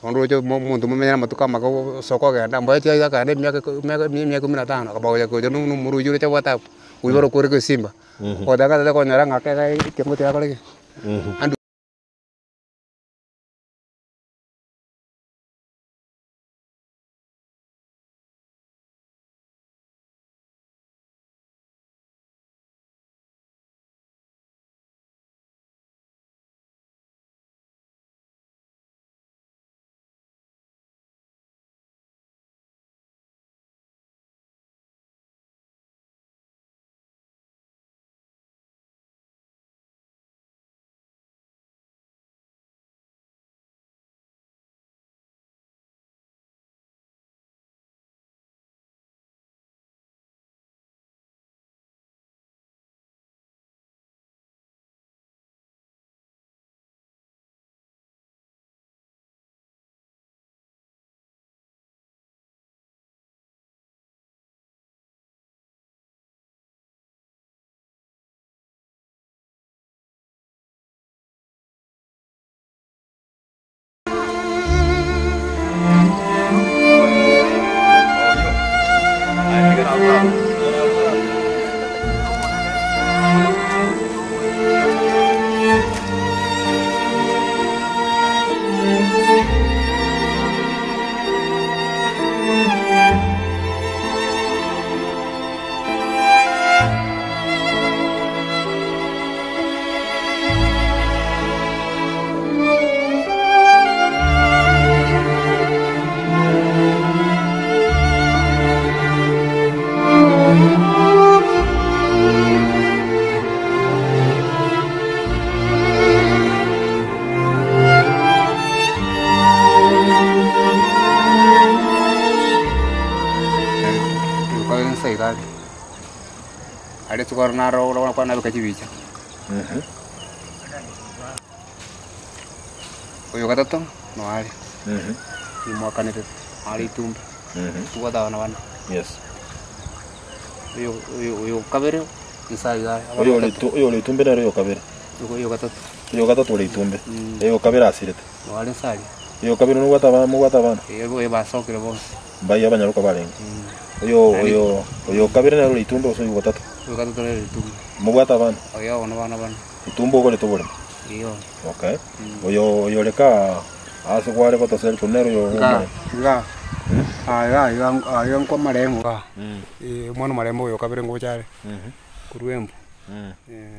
Bono oroche omo omonto momenyere amatuko amake osoke ogenda mboeti aiga akagenda emiaka iko emiaka emiaka ikomi na tano akaba gocha gocha na omorochi oroche abwate abwo, oywo ore okore egesimba, ogoteba ng'a tata konyora ng'a ake iga ekiango tiakora ki? Andu. Oyo gatato noare, nimwakanete are itumbe, tobwate abana bane. Yes. Oyo oyo oyo kabere inse iga are, abana Oyo ore batato. itu- oyo ore itumbe nere oyo kabere. Oyo gatato. Oyo gatato ore itumbe. Oyo kabere asirete. Noare inse aria. Oyo kabere nobwate abana mobwate abana? Eeh oyo basokire bonsi. Mbaye abanyaroka barenge. Oyo oyo oyo kabere nere ore itumbe gose oyo gatato? Oyo gatato nere ore itumbe. Mobwate abana? Oyo bono abana bane. Itumbe ogorete oboremo? Eeh. Okay. Oyo oyore kaa ase kware gotoseri korwa nere oyo Iga omorembe. iga iga iga iga nkwa amaremo igaa, omwana omaremo oyo kabere ngocha are, korwa embu,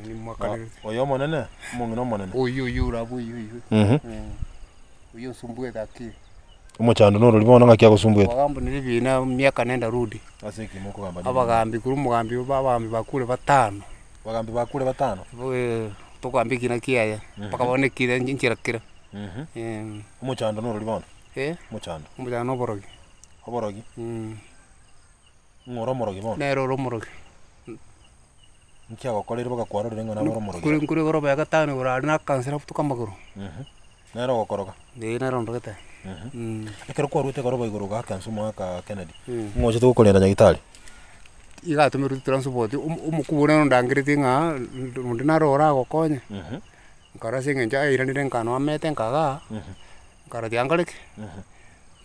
nimwakanete. Oyo omonene, omong'ina omonene. Oyio oyio ore abwo oyio oyio, oyio osumbuete akili. Omochando norori bono ng'aki agosumbuete? Obagambi nere ebina miaka nenda rudi. Ase ki mokogamba ribina? Abagambi korwa omogambi abagambi bakure batano. Abagambi bakure batano? Tokogamba ekina kiaye, mpaka bono ekina nchera kere. Omochando norori bono? Omochando. Omochando na oborogi. Oborogi? Ng'o ore omorogi bono? Nere ore omorogi. Nki agokoreire mpaka kwarorire ng'a nabo ore omorogi? Nkore nkore igoro ya gatano igoro aria nakansera botuko amagoro. Nere ogokoroga? Eeh nere ondogete. Ekero kwaruete egoroba igoro ogaka nse omogaka Kennedy, ng'o ochete gokorenda nyagetari? Iga atomerwe transport, omokubwa oria nere ondangeretie ng'a onde naro oragokonye, nkarora ase eng'encho airanire nkanwa amete nkagaa, nkarora tiga nkore ki?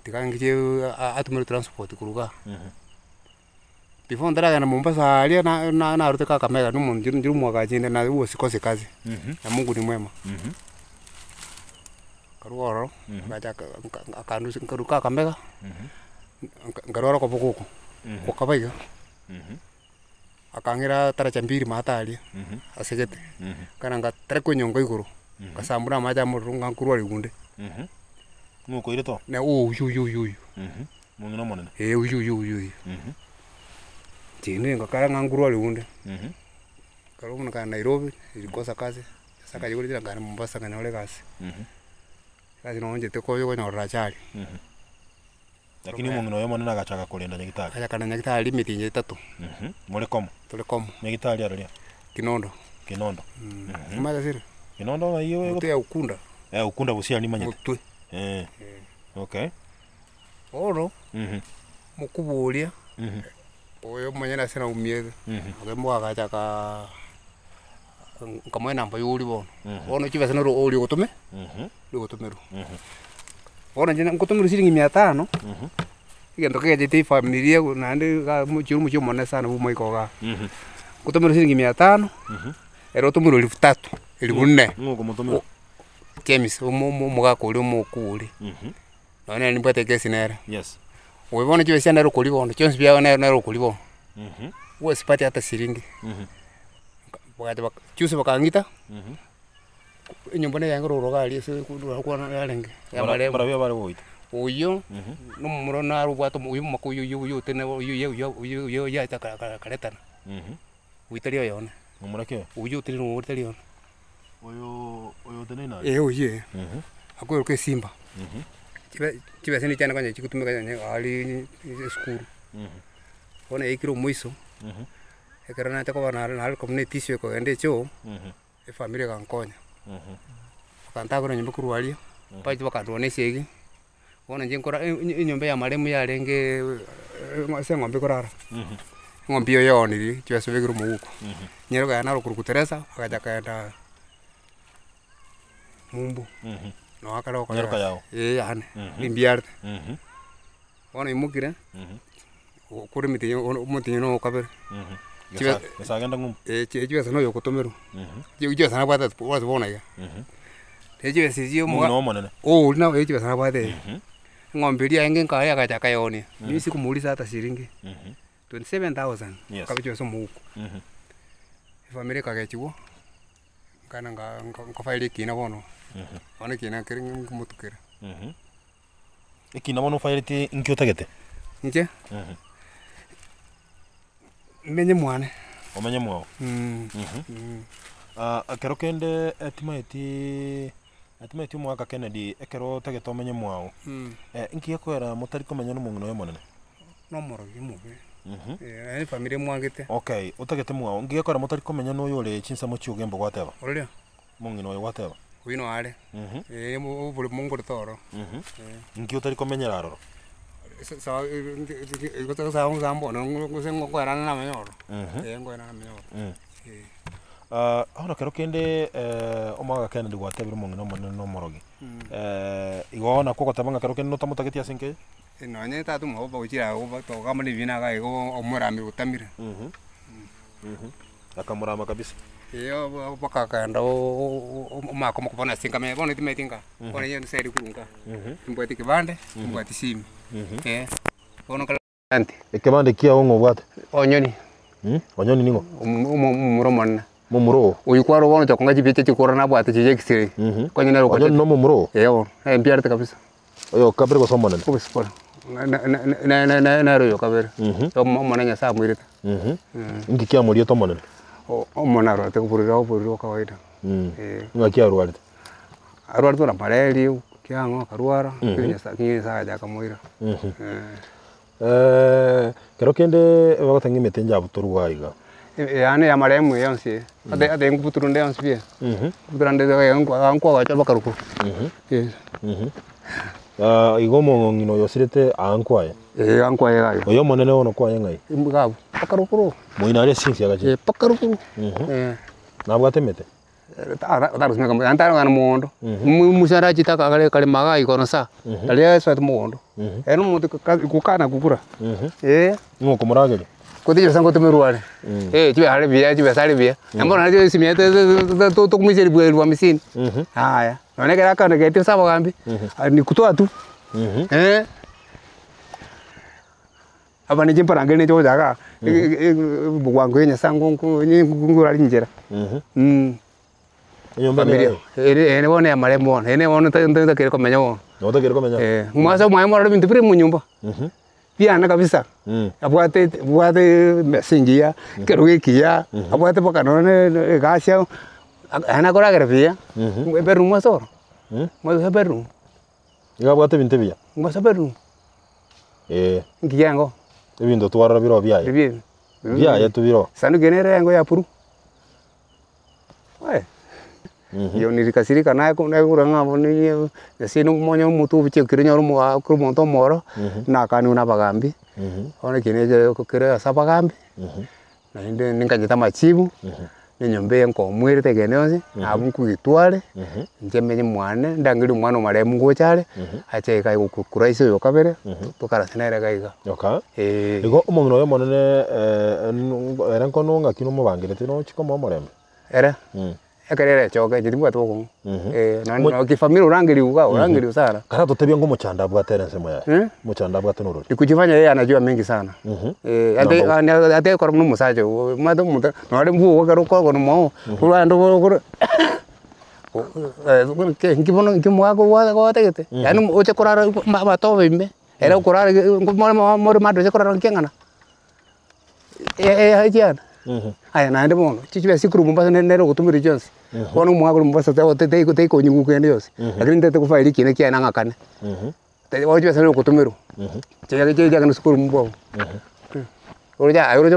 Tiga ngiche atomerwe transport korwa igaa. Before ntaragenda Mombasa aria na- na- narute Kakamega na omonto nchire omwagachi inde na usikose kazi, na Mungu ni mwema. Nkarwa ororo, ngachaka nka- akandusia nkarwa Kakamega, nka- nkarwara okoboko oko, gokaba iga, akang'ira taracha mbiri maate aria, ase gete, nkana ngaterekwa enyongo igoro, ngasambwa na amache amorero ng'a nkorwa rigunde. Ng'o okoirete oo? Na oyio oyio oyio oyio. Omong'ina omonene. Eeh oyio oyio oyio oyio. Inche ngakara ng'a nkorwa riunde. Nkarwa buna kare Nairobi, nilikosa kazi, ase akayia gochia nkagenda Mombasa nkanyora egasi. Egasi nabo nchete konya konyorera achari. Lakini omong'ina oyo omonene agachaka korenda nyagitari. Agachaka korenda nyagitari emetienyi etato. More komo? Tore komo. Nyagitari aroria? Kinondo. Kinondo. Omanyete ase ere? Kinondo ng'ai oyo? Motwe ya Ukunda. Eh, Ukunda Busia nimanyete. Motwe. Eh. Okay. Bono, mokubwa oria, oyo omonyene ase naumiete, akemboa agacha nkamoa enamba ya oria bono, bono chibesa naro oria ogotome, oria ogotomerwa. Bono inche ngotomerwa siringi mia tano, egento kegechete efamilia naende iga omochie omochie omonene sana bwa omoika igaa. Ngotomerwa siringi mia tano, ere otomerwa elfu tatu, elfu nne, Ng'o okomotomera? James omo- omo- omogaka oria omokuu oria, nonye nere nimbwate ekesi nere. Yes. Oyo bono chibesa chiane nere okoria bono, chionsi biago nere nere okoria bono, huwa sipati hata siringi. Bagacha baka juzi bakang'ita. Enyomba neye yange rogoro iga aria ase kwana yarenge ya marehemu. Barabwo abare goita. Oyio, na omomura nare obwate omo oyio omoko oyio oyio oyio otene oyio oyio oyio oyio oyio oyio acha aka aka akaretana, oyio tari oyone, Momura ki oyo? oyio otenene oria tari one. Oyo oyo oteneine aria? Eh oyio eh, akoeroka esimba, chibe chibesa nigo chiane konya chigotumeka nonye aria esukuru. Bono yaikire omoiso, ekero nacha koba nare nare koba etissue ekogenda echoo. Efamiri egankonya, bakantagora nyomba korwa aria, bacha bakandwania esegi, bono inche nkora enyomba ya marehemu yarenge ase eng'ombe ekorara, eng'ombe eywo yaonirie chibesa obekire omoguko, nyare kogenda naro korokwa Teresa, agacha akaenda mumbu, noo akare gokora Nyaroka egasi, yao. eh yane, nimbiarete. Bono imokire, okore emetienyi omotienyi na okabere, Gesa gesa agenda ng'umbu. Eh chibesa noyo ogotomerwa, chibesa nabwate ase bono iga, chibesa echio Omong'ina omonene. oria nabo chibesa nabwate iga, eng'ombe eria yarenge nkaye agacha akayeonia, mimi sikumuuliza hata shilingi, 27,000 Yes. akaba chibesa omoguko. Efamiri ekagechigwa, nkana nka nkofairi ekina bono, bono ekina kere nkomotukera. Ekina bono ofaireti nki otagete? Inche, menye mwane. Omenye mwao? Ekero kende etimaeti etimaeti omogaka Kennedy ekero otagete omenye mwao, nki gekogera motari komenya na omong'ina oye omonene? Na omorogi omobe, yaani efamiri emwangete. Okay, otagete mwao, nki gekogera motari komenya na oyore chinsemo chia ogembo gwateba? Oria? Omong'ina oyo gwateba. Oyio no are, eh oboremo ngorete oro. Inki otari komenyera aroro? Gose ngoerana na amanyoro, eh ngoerana na amanyoro, eh. Bono ekero kende omogaka Kennedy gwatebire omong'ina omonene na omorogi, igo nakwo ogoteba ng'a ekero kende notamotageti ase enka eye? Nonye tata omwabo ogochira agwo togamba na ebina iga igo omorami otamire. Akamorama kabisa. Eeh mpaka akaenda omaka omokoboko ase nkamenya bono timanyeti nka, bono inche nsaidi korwa nka, timbwati kebande, timbwati simu, eh, bono nkare asante. Ekebande kiao ng'o obwate? Onyoni. Onyoni ning'o? Omomura omonene. Momura oo? Oyio kwarwa bono chokonga chibicha chikora nabwate chiria x-ray. Konya nere Onyoni nomomura oo? Eeh bono, naye mbiarete kabisa. Oyo kabere gose omonene? Obosio bore, nere oyo kabere, omonene Nyasaye amoirete. Inki kiamoriete omonene? Omonene arwarete oborwaire oborwaire bwa kawaida. Ng'aki arwarete? Arwarete buna malaria, kiang'o akarwara, lakini Nyasaye Nyasaye agacha akamoira. Ekero kende bagoteba ng'a emete njabutorwa iga. Yaani ya marehemu eye yonsi eye, ate ate nkobutorwa nde yonsi pi, nkobutora nde nkwagocha mpaka rogoro, eh. Igo omong'ina oyo osirete aa nkwaye? Eeh aa nkwaye iga iga. Oyo omonene bono kwaye ng'ai? Iga abwo, mpaka rogoro. Moino aria ase chinsiaga chiria? Eh, mpaka rogoro, eh. Nabwate emete? Tarasimeka yaani tareng'ana mogondo, omusia arachete akare karema igaa igoro nsa, tari asoete mogondo, ere na omonto gokana gokura, eh. Ng'o okomorageria? Kotiga chibesa ngotomerwa are, eh chibesa are buya chibesa are buya, naende bono naende esimi yaye tokomoisia elfu elfu hamsini, yaya, nonye ekero akanegete ase abagambi, ni kutoa tu, eh. Aba ninche mparangerie ninche gocha igaa, bwango ya Nyasaye ngorare nchera. Enyomba Familia nere ere ere bono ya marehemu bono, ere bono ntakeire komenya bono. Notakeire komenya? Eh, omwase mwaye morore ebinto bire monyomba, biane kabisa, abwate abwate emesa engiya, ekerogo ekiya, abwate mpaka nonye na egasi yaani akoragera buya, ebedroom ase oro, omwase ebedroom. Iga abwate ebinto ebiya? Omwase ebedroom. Ee. Nkiya engo. Ebinto twarora bire oo biaye. Ebi ebi. Biaye tu bire oo. Sanduku eye nere engo ya blue. Oe. Iyo nilikasirika naye ko naigure ng'a bono niye gose nomonye omonto obuche ekero onyore omoga kera omonto omoro, nakaniwe na abagambi, bono eki neche kere ase abagambi, naende ninkanyete amachibu. Na enyomba eye nkomoerete egende yonsi, nabo nkogitware, inche menye mwane, ndangerie omwana omaremu ngocha are, ache iga kura ise oyo okabere, tokarase nere iga iga. Okay. Eeh. Igo omong'ina oyo omonene ere nkono ng'aki nomobangerete nochi komoa omorembe? Ere, ekero ere echoke inche timbwati bokong'u, naende noo kifamilia orangeriwe igaa, orangeriwe sana. Karatotebie ng'a omochando abwate ere ensemo yaye, omochando abwate norori? Ni kujifanya yeye anajua mengi sana, ate ekero buna omosacha ogo, omanyete omonto nore mbwogo ekero okogona omwao, orande okore nki bono nki omogaka gwatagete, yaani oche korara amatobe ime, ere okorara more mad oche korara nki eng'ana? Ekiagera aya naende bono, chichibesa chikorwa Mombasa nere ogotomerwa chionsi, bono omwaka korwa Mombasa taikonyigwa kende gionsi, lakini ntagete gofaili ekina kiaye nang'akane, bono chibesa nere ogotomerwa, chiagenda ase korwa mobongo. Oroche aye oroche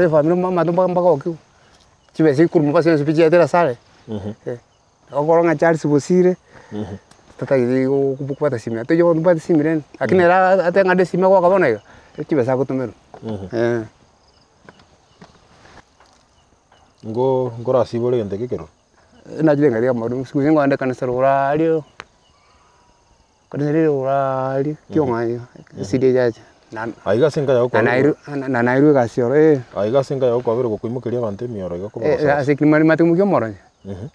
efamiri amato mpaka okiwa, chibesa chikorwa Mombasa chionsi pi chiaetire ase are. Okorora ng'a Charles Bosire, tatagete kobwata simu toiyo mbwate simu rende, lakini ere atebe ng'a ande esimu egoaka bono iga, chibesa agotomerwa eh. Ngo nkorasibore egento eke ekeroro? Nachire ngarigia amaru siku hizi ngoenda ekanisa rogoro aaria. Korende riria oraaria kiong'anyo esiri echache na Aiga ase enka yago na nairwe na nairwe egasi oro eh. Aiga ase enka yago kwabere gokoimokeria abanto emioro iga kobagosoa. Ase ekio mari mate mokia omoro inche,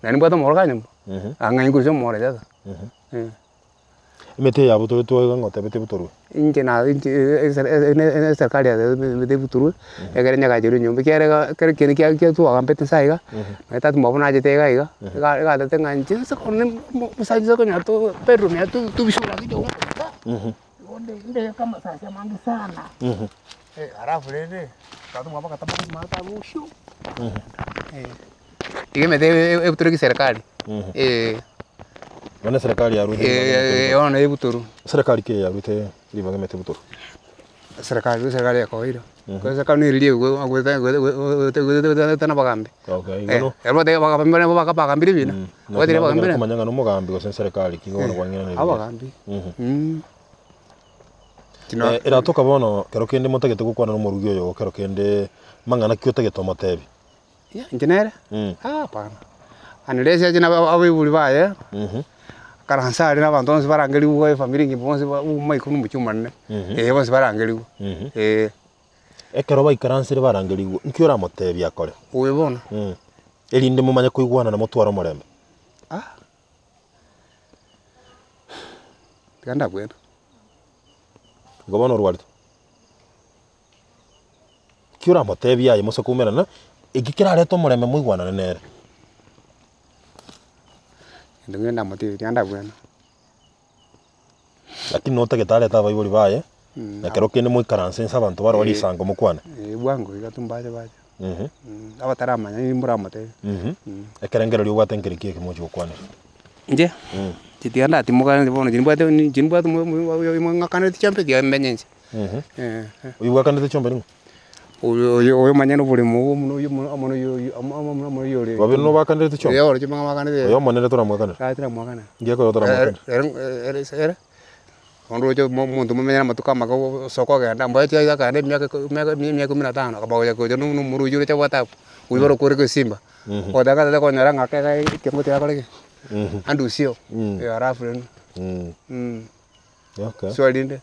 naende mbwate omoro kanyomba, ang'ai nkorusia omoro sasa eh. Emete eye yabutoretwe iga ng'otebete ebutorwe? Inche na inche eserikari yatebete ebutorwe, ekere nyagacherwe enyomba ekiagera iga ekero ekieni kia kiatwagambete nsa iga, nonye tata omwabo nachete iga iga, iga igatete ng'a inche nse kore omosacha nse konyora to bedroom yaye to tobisure ase inche igo nde ndebeke amasasi amange sana, alafu rende tata omwabo agatama korwa maate abwo shuu, iga emete ebutorwe kiserikari. Bono eserekari yarwete ribaga emete Eh, bono ebutorwe. Eserekari ki yarwete ribaga emete ebutorwe? Eserekari eserekari yakoeire. Eserekari neriria goetana abagambi. Okay, igo no- Ero bateba abagambi barabwo bagambire ebina. Batebire abagambi buna. Komanya ng'a na omogambi gose eserekari ki bono kwang'ina Abagambi. Eratoka bono kero kende motagete gokwana na omorugi oyo kero kende mang'ana ki otagete omotebi? Inche nere? Hapana. Unless ache na abaibori baye, akaranse aria na abanto bonsi barangerigwe efamiri engima bonsi ba omoika na omochie omonene, eh bonsi barangerigwe, eh. Ekero baikaransire barangerigwe, nki oramotebie akore? Oyo bono. Erinde momanye koigwana na motware omorembe. Tiga ndabwene. Igo bono orwarete. Ki oramotebie aye mose koumerana, eki kerarete omorembe moigwanane nere. Egento kende ndamotebie tiga ndabwene. Lakini notagete arete abaibori baye, na kero kende moikaranse inse abanto baroo risango mokwane. Bwango iga tu mbache bache. Abataramanya nigo mboramotebie. Ekerengererio obwate nkeri ki eke mochi gokwanera? Inche, inche tiga ndatimoka bono inche nimbwate inche nimbwate ng'akaneti chiombe tiga mbenye inche. Oyio bwakanete chiombe ning'o? Oyo oyo oyo omanyene oboremo obo buna oyio amo amo noyio oyio amo amo amo noyio ore. Babere nobakanete chiombe? Ee oroche bang'a bakanete. Oyo omonene toramwakanera? Yaya toramwakanera. Ngiya koyo toramwakanera? Ere ere ere ere bono oroche omonto momenyere amatuko amake osoka ogenda mboe chiaye akagenda emiaka iko emiaka emiaka ikomi na tano akabagocha gocha na omorwoti oroche abwate abwo, oyio ore okore egesimba, ogotaka tata konyora ng'a ake ekiombe tiakora ki? Andusio, alafu rende. Okay. Swali rinde.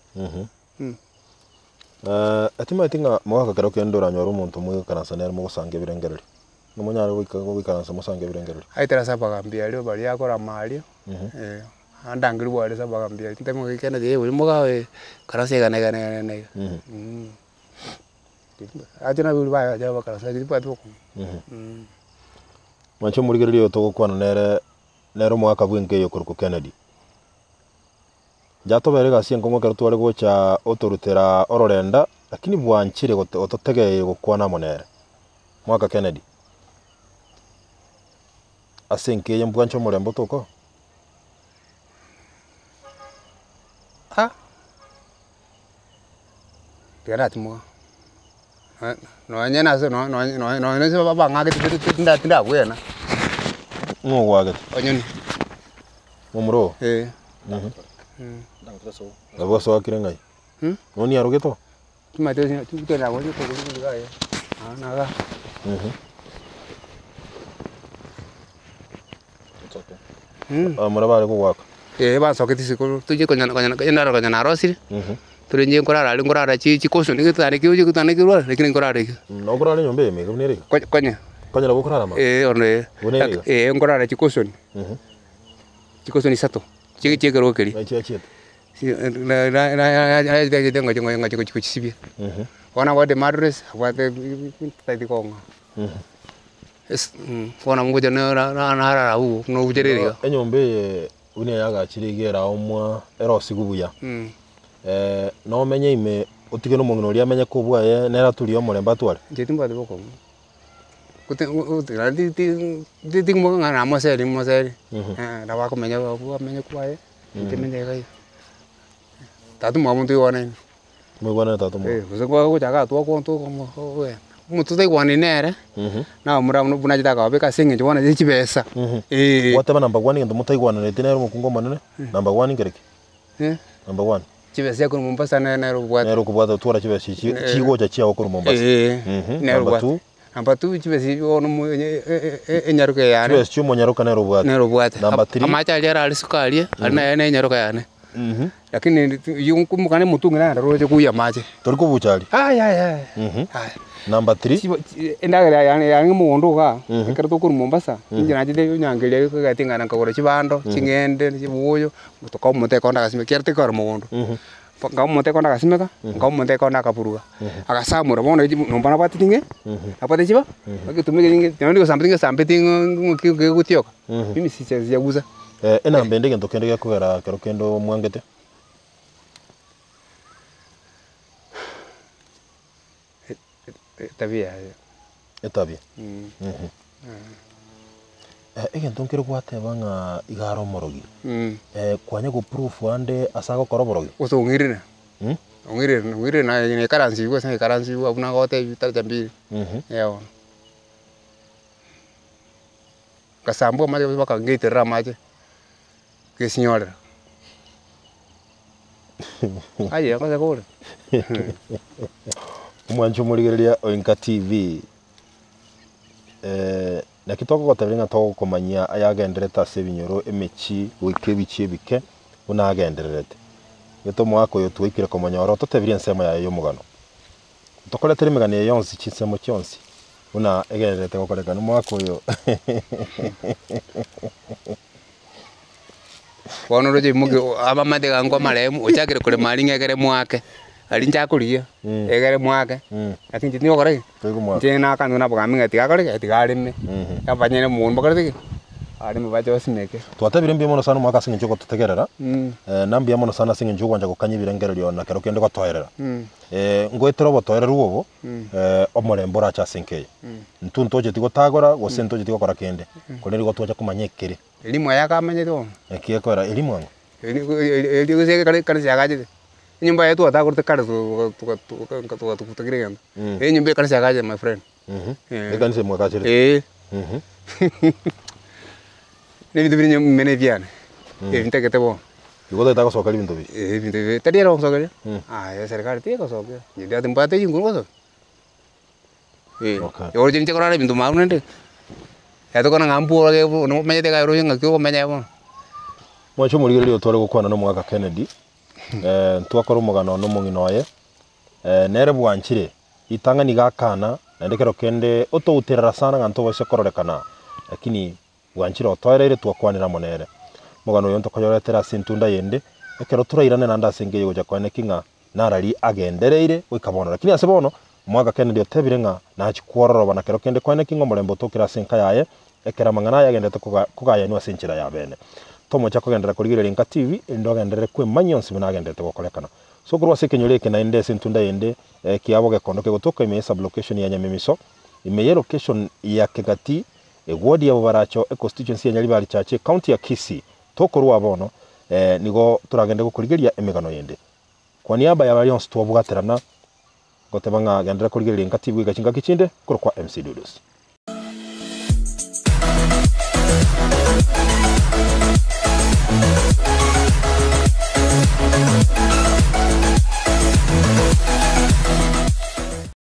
Timanyeti ng'a mogaka kero kende oranyore omonto mogoikaransa nere mogosanga ebirengererio, nomonyare goika goikaransa mosange ebirengererio. Aetera ase abagambi aria baria akorama aria, andangerigwe aria ase abagambi aria, nteme goika kende eh oyo moga oyo, ikaransa iga na iga na iga na iga. Ache nabaibori baye bacha bakaransa lakini tibwati bokong'u. Mwanche omorigereria oyo togokwana nere, nere omogaka bw'enka eye okorokwa Kennedy. Yatobera egasi enkong'u ekero tware gocha otorutera ororenda, lakini bwanchire gototegereria gokwana amo nere. Mwaka Kennedy. Ase enka eye mbwanche omorembe otoka oo? Ah! Tiga natimoka, nonye nase nonye nonye nase bang'akete tindabwena. Ng'o ogoagete? Onyoni. Momura oo? Eh. Nabo osoakire ng'ai? Noni arogete oo? Timanyeti Abamura bare kogoaka. Eh, bansoketi isiko tochie konya konya endaro konya narosire, tore inche nkorara aria nkorara chi chicaution getanda ekio getanda ekerware lakini nkorara ekio. Nokorara enyomba eye ime buna ere iga? Konya konya. Konya nabo okorara amo? Eh bono eh. Buna ere iga? Eh nkorara chicaution. Chicaution isato, chie chia ekerogo keria. Ng'ai chiachiete? Ngochi gochisibia. Bono nabwate mattress, abwate tari kong'a. Bono ngocha narara abwo buna obucherere iga. Enyomba eye buna eyagachire iga eraomwa erosigwe buya, nomenye ime otige na omong'ina oria amenye kobwaye nere aturie omorembe atware? Inche timbwati bokong'u, ng'a namoseri moseri, nabo akomenya abwo amenye kwaye, inche menye iga iga. Tata omwabo ntoigwanaine. Moigwanane tata omwabo. Eh, gose gochaka atwa omonto ogenda, omonto totaigwanani nere, namomura buna buna achete akababeka ase eng'encho bono ya chibesa, eh. Gwateba number one egento motaigwananeti nere omokungu omonene, number one nkere ki? Number one. Chibesa chia korwa Mombasa nere nere obwate. Nere okobwata otwara chibesa echi chigocha chiago korwa Mombasa. Eh, nere Number obwate. two. Number two chibesa echi bono mo enyaroka yane. Chibesa chia omonyaroka nere obwate. Nere obwate. Number three. Amache aria arare isiko aria, aria naye na enyaroka yane. Lakini oywo nkomoka na omotungi nagenda roche koiywa amache. Tori kobucha aria? Yaya yaya. Aya. Number three. Endagera yane yarenge mogondo igaa, ekero tokorwa Mombasa, inche nachete onyangeria egati ng'ana nkagora chibando, ching'ende, chibuyu, tokauma omonto ekonda agasimeka ekiagera tekore mogondo. Nkauma omonto ekonda agasimeka, nkauma omonto ekonda akaburuga, agasamora bono echi nyomba nabwate ching'e, nabwate chiba, egetuma eke ninge nonye gosamba tingesambeti ng'o ng'o kegotioka, mimi sijagusa. Enamba ende egento kende gekogera ekero kende omwangete. Etabia yaye. Etabia. Egento nkere gwateba ng'a iga are omorogi, kwanya go proof ande ase agokora oborogi? Gose ong'irire, ong'irire ong'irire naye naikaransigwe ase naikaransigwe abwo nagotebia taracha mbili, eh bono. Ngasambwa amache mpaka ngeiterera amache, ngesinyorera. Aye gose kore. Omwanchi omorigereria o Inka TV, naki togogoteberia ng'a togokomanyia ayagendererete ase ebinyoro, emechie, goika ebichie ebike, buna agendererete. Gete omwaka oyo twaikire komonyora ototebirie ensemo yaye ya omogano. Ntokoretere emegano eye yonsi chinsemo chionsi, buna egendererete gokorekana omwaka oyo. Bono oroche imoki abamate iga nkwa amaremu, ochakire korema aria ng'a egere mwake, aria inche akorigia, egere mwake, lakini inche tingokora ki? Tori komwaka. Inche nakanto nabogambi ng'a tiga akore ki? Tiga areme, abanyene omogondo bakorete ki? Areme bache basimeke. Twatebire mbuya mono sana omwaka ase eng'encho ogototegerera, na mbuya mono sana ase eng'encho ogwancha gokanya ebirengererio na kero kende gotoerera. Ngoetera obotoereru obo, omorembe orache ase enka eye. Intwe ntocheti gotagora gose ntocheti gokora kende, korende nigo twacha komanya ekere. Elimu eye akamanyete bono. Naki ekoera elimu ang'o? Erio gose ekare ekanisa yagachete, enyomba yaye twatagorete kare togatuguta kera egento, enyomba ekanisa yagachete my friend. Ekanisa mwagacherete? Eeh. Na ebinto bire nyomba ime nebiane, ebi ntagete bono. Igo otagete agosokeria ebinto biria? Eeh ebinto ebi tari ere ogosokeria, aye serikali tegosokeria, inche ati mbwate chinguru gosokia. Eh, Okay. oroche inche korara ebinto maru naende, yatokana ng'a mbworoge bono omanyete iga oroche ng'aki okomenya bono. Mwanche omorigereria otware gokwana na omogaka Kennedy, ntwakora omogano one omong'ina oye, nere bwanchire, ritang'ani iga akana, naende kero kende otouterera sana ng'a ntobase kororekana, lakini Bwanchire otoereire twakwanera amo nere. Omogano oyo ntokoyoretera ase entunda yende, ekero torairane naende ase enka eye gocha koeneki ng'a narari agendereire goika bono. Lakini ase bono, omwaka Kennedy otebire ng'a nachie kwororoba na kero kende koeneki ng'a omorembe otokire ase enka yaye, ekero amang'ana aya agenderete koga kogayanwa ase enchera ya bene. Tomocha kogenderera korigereria Enka TV, erinde ogenderere kwemanyia onsi buna agenderete gokorekana. So korwa ase ekenyoro eke naende ase entunda yende, kiabo gekondo kegotoka ime ye sublocation ya Nyamimiso, ime ye location ya Kegati, Ewodi ya Bobaracho, econstituency ya Nyaribari Church, ecounty ya Kisii. Tokorua bono, nigo toragende gokorigeria emegano yende. Kwa niaba ya baria onsi twabwaterana, ngoteba ng'a genderera korigereria Enka TV goika chingaki chinde, korokwa MC Dudus.